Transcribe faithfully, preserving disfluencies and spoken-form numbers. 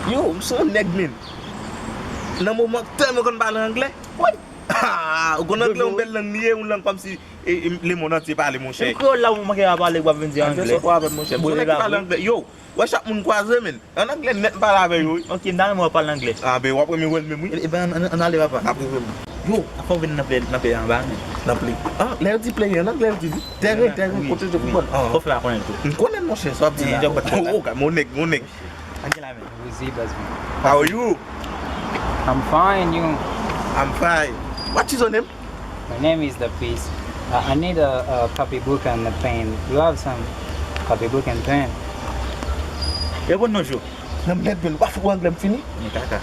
Yo, m se yon nèg, men. Nan moman, tèlman konn pale anglè. Woy! Ou konn anglè, yon bèl lang li ye, yon lang kòmsi e, e, lemonn antye pale, monchè. Menm kreyòl la, ou manke a pale, w ap vin di anglè. Anglè, sa w ap monchè. M se yon nèg ki pale anglè. Yo, wè chak moun m kwaze, men. An anglè nèt m pale avè yo, wi. Ok, m ta renmen w ap pale anglè. A, ben, w ap renmen wè l menm, wi. E, e ben, an, an, ann ale, papa. N ap rive, men. Yo, fò w vin nan play, nan play anba, men. Nan play. Ah, lè yo di play, an anglè yo di, wi. Tèren, tèren, kote yo jwe foutbòl. Ah. Fò w fè a konnen l tou. M konnen, monchè, sa w ap di la. Jòb bat la. Oh, oh, mon nèg, mon nèg. Ann gen la, men. Who's he, Basman? How are you? I'm fine, you? I'm fine. What is your name? My name is The Peace. I, I need a, a copybook and a pen. You have some copybook and pen? Yo, bon, non, Jo. Nan mèt bèl, w pa fout anglè m fini? Men kaka.